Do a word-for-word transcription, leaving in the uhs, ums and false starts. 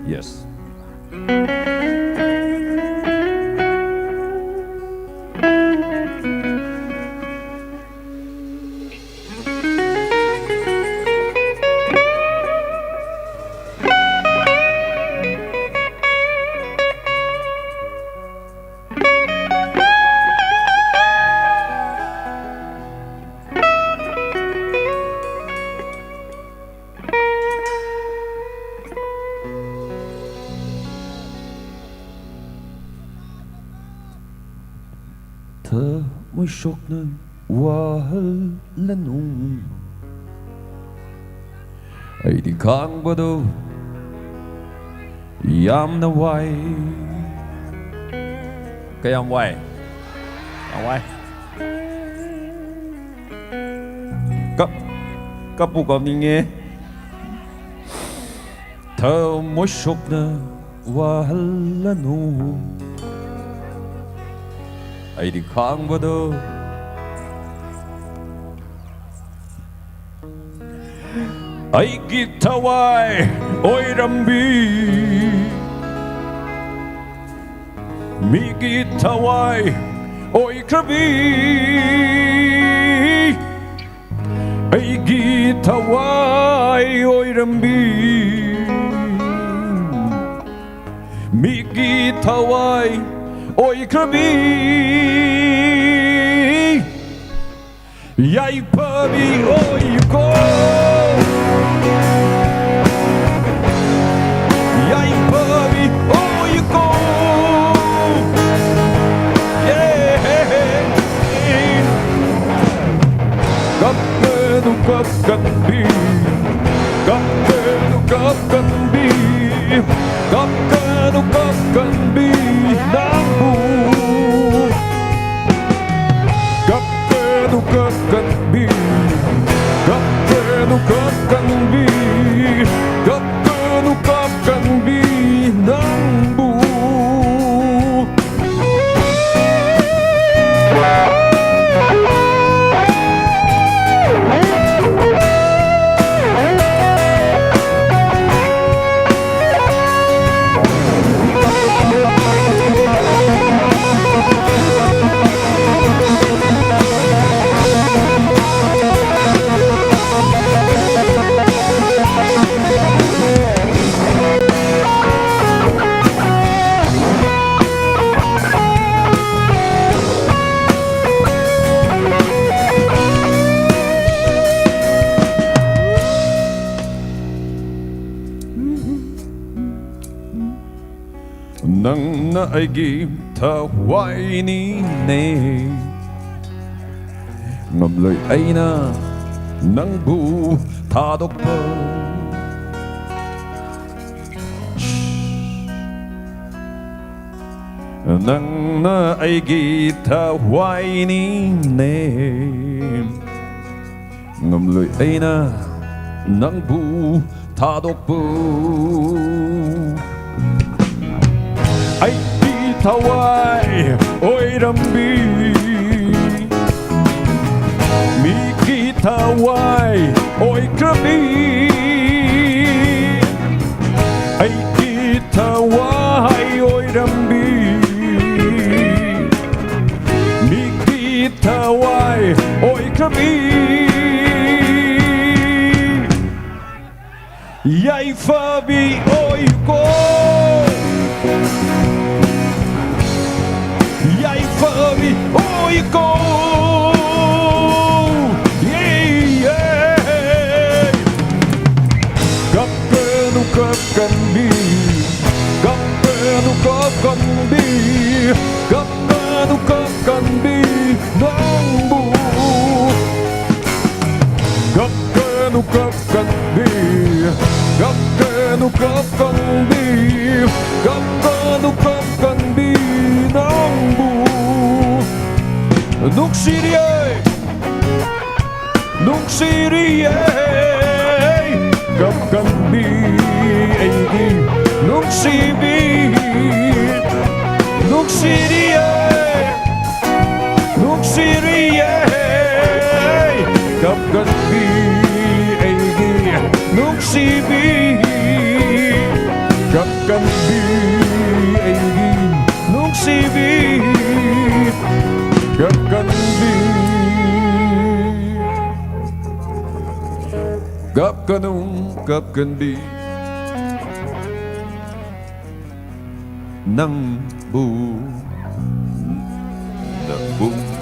Yes. Thamuishokna vāhallanu. Aidi khāngvāda yāmna vāi. Kayāmvāi. Yāmvāi. Kap, kapu kapninge. Thamuishokna vāhallanu. Aidi khāngvāda. Aiki thāvai oirambi. Miki thāvai oikrabi. Aiki thāvai oirambi. Miki thāvai oikrabi. Yaiphabi oiko. Yaiphabi oiko. Yeah. Kapkanu kapkanbi. Kapkanu kapkanbi. Kapkanu kapkanbi. Nangbu. Kapkanu kapkanbi, kapkanu kapkanbi, kapkanu kapkanbi nangbu. Nangna aiki thāvainine. Ngamlui eina nangbu thādokpa. Nangna aiki thāvainine. Ngamlui eina nangbu thādokpa. Aiki thāvai oirambi. Miki thāvai oikrabi. Aiki thāvai oirambi. Miki thāvai oikrabi. Yaiphabi oiko. Yaiphabi oiko. Yeah, yeah. Kapkanu kapkanbi. Kapkanu kapkanbi. Kapkanu kapkanbi nangbu. Kapkanu kapkanbi. Kapkanu kapkanbi. Kapkanu kapkanbi nangbu. Nungsiri e. Nungsiri e. Kapkanbi aiki nungsibing. Nungsiri e. Nungsiri e. Kapkanbi, eigi nungshibi. Kapkanbi, eigi nungshibi. Kapkanbi. Kapkanung, kapkanbi. Nangbu, nangbu.